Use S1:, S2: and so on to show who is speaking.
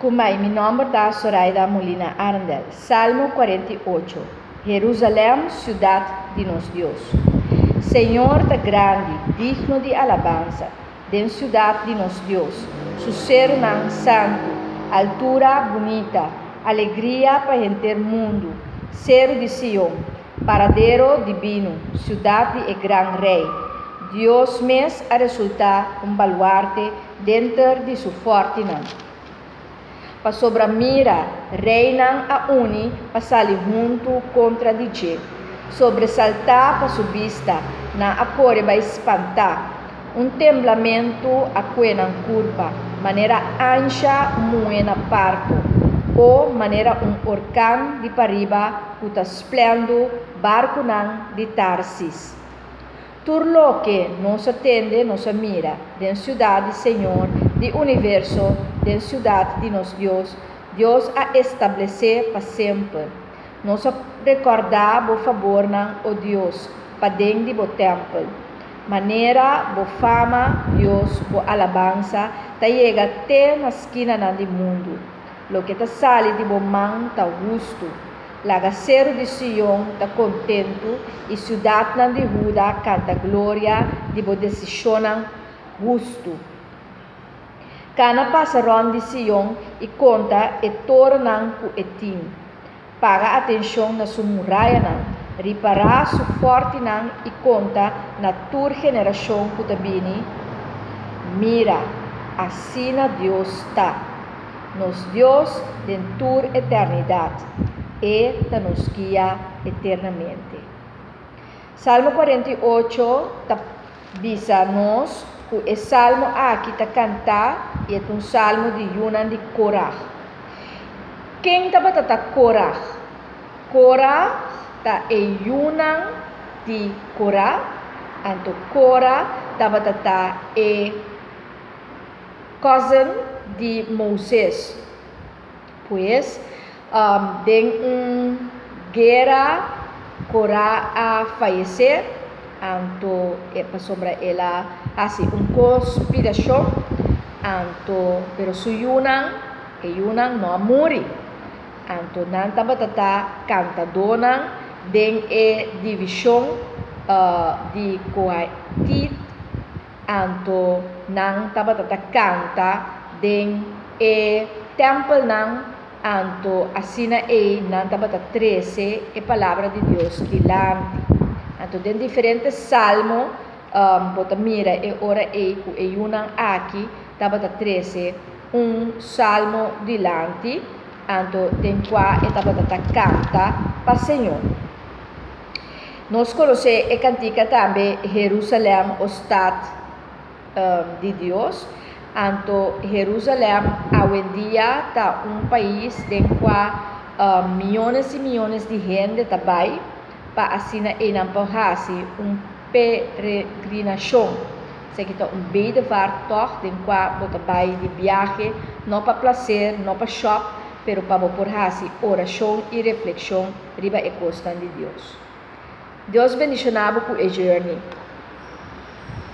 S1: Kumai, mi nòmber ta Soraida Molina Arendel. Salmo 48. Herusalèm, siudat di nos Dios. Señor ta grandi, digno di alabansa, den siudat di nos Dios, su serunan santu, altura bunita, alegria pa henter mundu, seru di Sion, paradero dibino, siudat di e gran Rei. Dios mes a resultá un baluarte denter di su fòrtinan. Pasobra mira, reinan a uni pa sali huntu kontra di dje. Sobresaltá pa su bista, nan a kore bai spantá. Un temblamentu a kue nan kurpa, manera ansha muhé na parto, o manera un orkan di pariba ku ta splèndu barkunan di Tarsis. Tur loke nos a tende, nos a mira, den siudat di Señor di universo, den siudat di nos Dios, Dios a establesé pa semper. Nos a rekordá bo fabornan, o Dios, paden di bo tèmpel. Manera bo fama, Dios, bo alabansa ta yega te na skinanan di mundu. Loke ta sali di bo man ta hustu. Laga seru di Sion ta kontentu i siudatnan di Huda kanta gloria di bo desishonnan hustu. Kana pasa rònt di Sion i konta e torennan ku e tin. Paga atenshon na su murayanan, ripará su fòrtinan i konta na tur generashon ku ta bini, Mira, asina Dios ta! Nos Dios den tur eternidat, E ta nos guia eternamente. Salmo 48 ta bisa nos ku e salmo aki ta kantá i e ta un salmo di yunan di Korah. Ken tabata ta Korah? Korah ta e yunan di Korah, anto Korah tabata ta e cousin di Moses. Pues, den un guera Korah a fayesé, anto e pasobra el a hasi un konspirashon, anto pero su yunan, e yunan no a muri. Anto nan tabata ta kantadónan den e divishon di Kohatit. Anto nan tabata ta kanta den e tèmpelnan, anto asina ei nan tabata trese e palabra di Dios dilanti. Anto den diferente salmo bo ta mira e ora ei ku e yunan aki tabata trese un salmo dilanti, anto den kua e tabata ta kanta pa Señor. Nos konosé e kantika tambe Herusalèm o stat di Dios. Anto Herusalèm awendia ta un pais den kua miónes i miónes di hende ta bai pa asina einan por hasi un peregrinashon. Esaki ta un bedevaarttocht den kua bo ta bai di biahe no pa plaser, no pa shòp, pero pa bo por hasi orashon i reflekshon riba e kosnan di Dios. Dios bendishoná bo ku e journey.